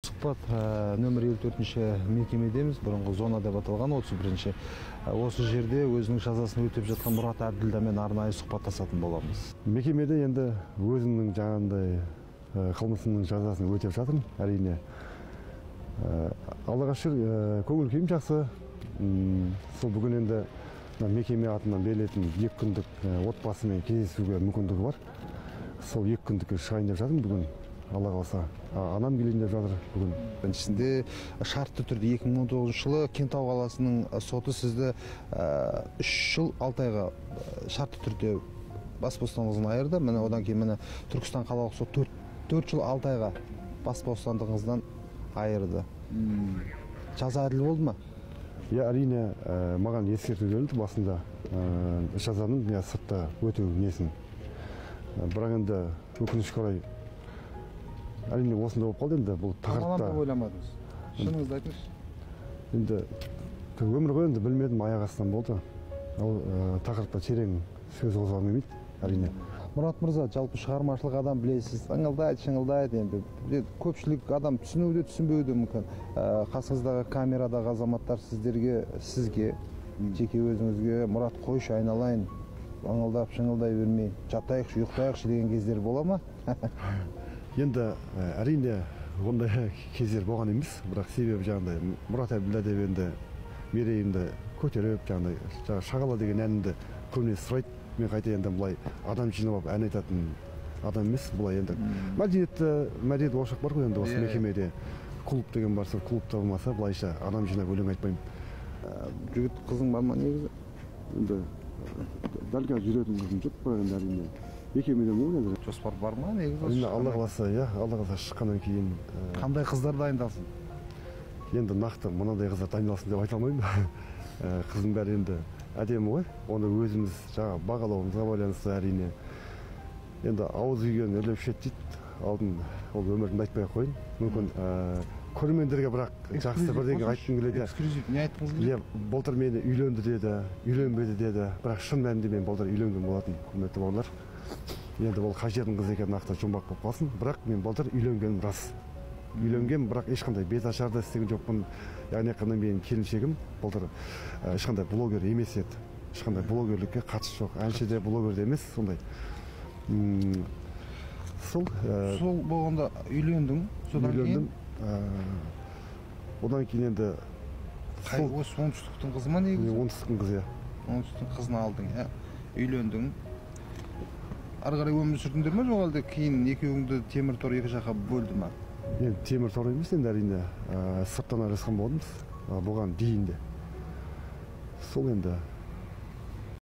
Сұхбат нөмір 54-ші мекемедеміз, бұрынғы зона деп аталған 31-ші. Осы жерде өзінің жазасын өтеп жатқан Мұрат Әбділдамен арнайы сұхбаттасатын боламыз. Мекемеде енді өзімнің жаңағындай қылмысымның жазасын өтеп жатырмын, әрине. Аллаға шүкір, көңіл күйім жақсы. Сол бүгін енді мекеме атынан берілетін 2 күндік отбасымен кездесуге мүмкіндігі бар. Сол 2 күндікке шығайын деп жатырмын бүгін. Алла қаласа, анам келейін деп жатыр бүгін. Біріншісінде шартты түрде 2019 жылы Кентау қаласының соты сізді 3 жыл 6 айға шартты түрде бас бостандығыңыздан айырды. Міне одан кейін міне Түркістан қалалық соты 4 жыл 6 айға бас бостандығыңыздан айырды. Жаза әділ болды ма? Иә, әрине, маған ескерту берілді басында, жазаның сыртта өту несін. Бірақ енді өкінішке орай әрине осындай болып қалды енді бұл тақырыпта. Қамалам деп ойламадыңыз? Шыныңызды айтыңызшы. Енді өмір ғой енді білмедім, аяқ астынан болды. Ол тақырыпта терең сөз қозғағым келмейді, әрине. Мұрат мырза, жалпы шығармашылық адам білесіз, ыңылдайды, шыңылдайды енді. Көпшілік адам түсінуі де түсінбеуі де мүмкін. Қасыңыздағы камерадағы азаматтар сіздерге, сізге, жеке өзіңізге, Мұрат қойшы айналайын, ыңылдап, шыңылдай бермей, жатайықшы, ұйықтайықшы деген кездер бола ма? Енді әрине ондай кездер болған емес, бірақ себебі жаңағыдай Мұрат Әбділда деп енді мерейімді көтеріп, жаңағыдай Шағала деген әнімді көбіне сұрайды. Мен қайта енді былай адам жинап алып ән айтатын адам емес, былай енді мәдениет ошақ бар ғой енді осы мекемеде. Клуб деген бар, сол клубта болмаса былайша адам жинап өлең айтпаймын. Жігіт қызың бар ма негізі? Енді дәл қазір жүретін қызым жоқ, бірақ енді әрине мекемеден ғой енді. Жоспар бар ма негізі? Әрине, Алла қаласа, иә, Алла қаласа шыққаннан кейін, Қандай қыздар дайындалсын? Енді нақты мынандай қыздар дайындалсын деп айта алмаймын. Қыздың бәрі енді әдемі ғой, оны өзіміз жаңа бағалауымызға байланысты әрине. Енді ауыз күйген үрлеп ішеді дейді, алдын ол өмірімді айтпай ақ қояйын. Мүмкін, көрермендерге бірақ жақсы бірдеңе айтқым келеді. Эксклюзив, не айтқыңыз келеді? Иә, былтыр мені үйленді деді, үйленбеді деді, бірақ шын мәнінде мен былтыр үйленген болатын, құрметті бауырлар. Енді ол қай жердің қызы екені нақты жұмбақ болып қалсын, бірақ мен былтыр үйленгенім рас. Үйленген, бірақ ешқандай беташар да істеген жоқпын. Яғни айтқанда менің келіншегім былтыр ешқандай блогер емес еді. Ешқандай блогерлікке қатысы жоқ. Әнші де блогер де емес, сондай. Сол, Сол болғанда үйлендің, содан кейін? Үйлендім. Одан кейін енді Қай, сол осы оңтүстіктің қызы ма негізі? Мен оңтүстіктің қызы, иә. Оңтүстіктің қызын алдың, иә. Үйлендің. Ары қарай өмір сүрдіңдер ме, жоқ әлде кейін екеуіңді темір тор екі жаққа бөлді ма? Енді темір тор емес енді әрине, сырттан ажырасқан болатынбыз, бұған дейін де. Сол енді